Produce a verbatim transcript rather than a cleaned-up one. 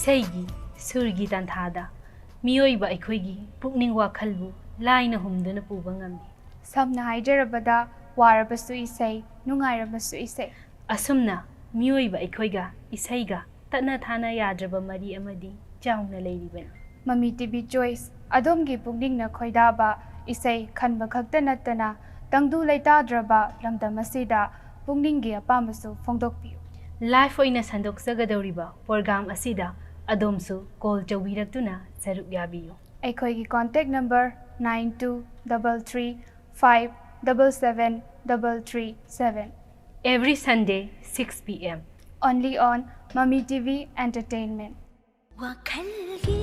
ꯏꯁꯩꯒꯤ ꯁꯨꯔꯒꯤ ꯇꯥꯟꯊꯥꯗ ꯃꯤꯑꯣꯏꯕ ꯑꯩꯈꯣꯏꯒꯤ ꯄꯨꯛꯅꯤꯡ ꯋꯥꯈꯜꯕꯨ ꯂꯥꯏꯅ ꯍꯨꯝꯗꯨꯅ ꯄꯨꯕ ꯉꯝꯃꯤ꯫ ꯁꯝꯅ ꯍꯥꯏꯖꯔꯕꯗ, ꯋꯥꯔꯕꯁꯨ ꯏꯁꯩ, ꯅꯨꯡꯉꯥꯏꯔꯕꯁꯨ ꯏꯁꯩ꯫ ꯑꯁꯨꯝꯅ ꯃꯤꯑꯣꯏꯕ ꯑꯩꯈꯣꯏꯒ ꯏꯁꯩꯒ ꯇꯠꯅ ꯊꯥꯅ ꯌꯥꯗ꯭ꯔꯕ ꯃꯔꯤ ꯑꯃꯗꯤ ꯆꯥꯎꯅ ꯂꯩꯔꯤꯕꯅꯤ꯫ ꯃꯃꯤ ꯇꯤ ꯚꯤ ꯆꯣꯏꯁ, ꯑꯗꯣꯝꯒꯤ ꯄꯨꯛꯅꯤꯡꯅ ꯈꯣꯏꯗꯥꯕ ꯏꯁꯩ ꯈꯟꯕ ꯈꯛꯇ ꯅꯠꯇꯅ, ꯇꯪꯗꯨ ꯂꯩꯇꯥꯗ꯭ꯔꯕ ꯂꯝꯗꯝ ꯑꯁꯤꯗ ꯄꯨꯛꯅꯤꯡꯒꯤ ꯑꯄꯥꯝꯕꯁꯨ ꯐꯣꯡꯗꯣꯛꯄꯤꯌꯨ꯫ ꯂꯥꯏꯐ ꯑꯣꯏꯅ ꯁꯟꯗꯣꯛꯆꯒꯗꯧꯔꯤꯕ ꯄ꯭ꯔꯣꯒ꯭ꯔꯥꯝ ꯑꯁꯤꯗ ꯑꯗꯣꯝꯁꯨ ꯀꯣꯜ ꯇꯧꯕꯤꯔꯛꯇꯨꯅ ꯁꯔꯨꯛ ꯌꯥꯕꯤꯌꯨ꯫ ꯑꯩꯈꯣꯏꯒꯤ contact number nine two double three five double seven double three seven. Every Sunday, six P M. Only on Mami T V Entertainment. ꯋꯥꯈꯜꯒꯤ